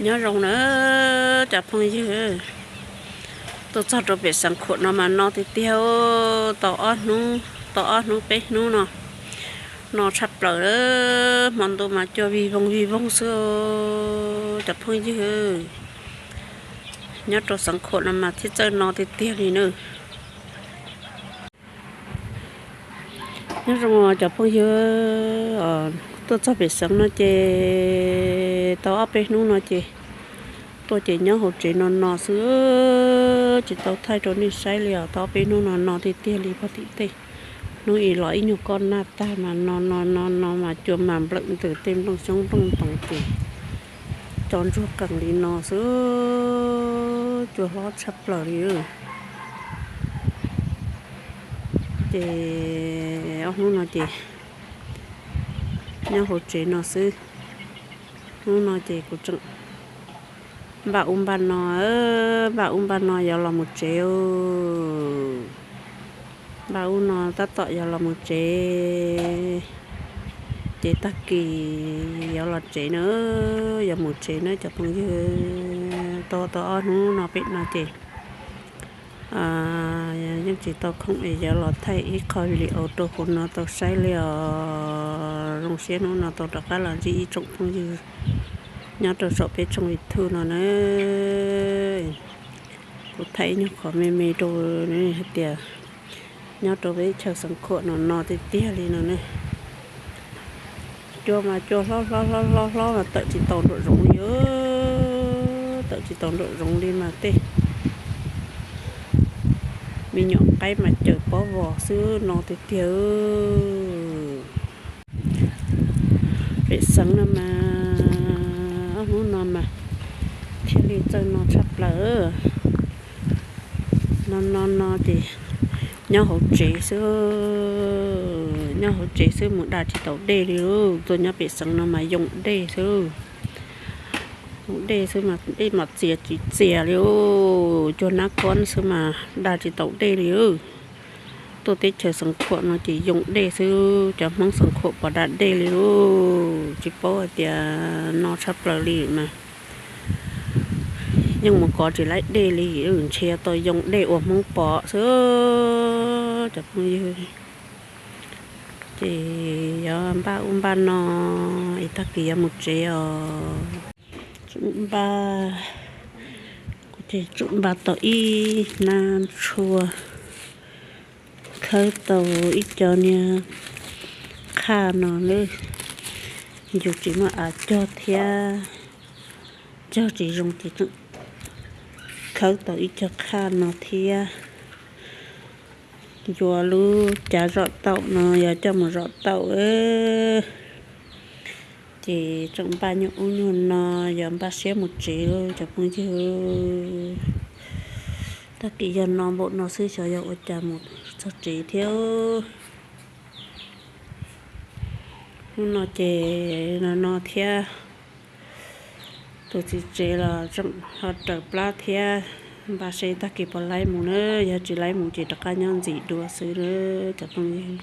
Nyob zoo na cov phooj ywg, tuaj txog rau pem Xeev Khuam no mas no tiag tiag, tau ob hnub, tau ob hnub peb hnub no, no tshaj plaws, hmo ntuj mas cua vig voog vig voog xwb cov phooj ywg. Nyob rau Xeev Khuam no mas thiaj txawj no tiag tiag li na. Nyob zoo cov phooj ywg, tuaj txog pem Xeev no ces tau ob peb hnub no ces tuaj ces nyob hauv tsev no no xwb, tsis tau thaij rau nej saib li os. Tau ob peb hnub no no tiag tiag li pog tim tej. Hnub ib los ib nyuag koj nag tag mas no no no no mas cua mas nplawm ntws tej nplooj xyoob nplooj ntoos ces tso ntsuag qees li no xwb, cua hlob tshaj plaws li. Ces ob hnub no ces nyob hauv tsev no xwb. Hnub no ces kuv tseem npaj ub npaj no, npaj ub npaj no yuav los mus tsev. Npaj ub no tab tom yuav los mus tsev, ces tag kis yuav los tsev na, yuav mus tsev na cov phooj ywg. Tau tau ob hnub no pem no ces yeej tsis tau khoom es yuav los thaij ib qho video rau hauv no tau saib li os. Zoo siab hnub no tau rov qab los ntsib ib tsoom phooj ywg nyob rau saum peb tshooj YouTube no na. Kuv thaij ib nyuag qhov me me rau hais tias nyob rau peb chaw Xeev Khuam no no tiag tiag li no na. Cua mas cua hlob hlob hlob hlob hlob mas tawm tsis tau nraum zoov li, tawm tsis tau nraum zoov li mas tej me nyuam qaib mas caws pob vos xwb no tiag tiag. Pem Xeev no mas ob hnub no mas thiaj li txawj no tshaj plaws. No no no ces nyob hauv tsev xwb, nyob hauv tsev xwb mus da tsis tau dej li. Tuaj nyob pem Xeev no mas yoo dej xwb, yoo dej xwb mas dej mas txias tsis txias li. Cuag nab kob xwb mas da tsis tau dej li. Tuaj teb chaws Xeev Khuam no ces yoo dej xwb, cov Hmoob Xeev Khuam puas da dej li lauj? Tsis paub hais tias no tshaj plaws li mas yeej mus kov tsis laib dej li, ntshe tau yoo dej ua Hmoob pom xwb cov phooj ywg. Ces yuav npaj ub npaj no es tag kis yuav mus tsev os. Tseem npaj, kuv ces tseem npaj tau ib hnab tshuaj, khawb tau ib co niag qhaj no lawm, yus tsis muaj av cog thiab, cog tsis zoo ces tseem khawb tau ib co qhaj no thiab. Yuav lub cav zom taum no yog coj mus zom taum, ces tseem npaj nyuag ub nyuag no, yuav npaj siab mus tsev cov phooj ywg. Tag kis yog no npaum no xwb xyov yog ua cas mus txog tsev thiab. Hnub no ces no no thiab, tus txiv tsev los tseem ho raws plab thiab, npaj seb tag kis puas laib mus na, yog tsis laib mus ces rov qab nyob ntxim dua xwb cov phooj ywg.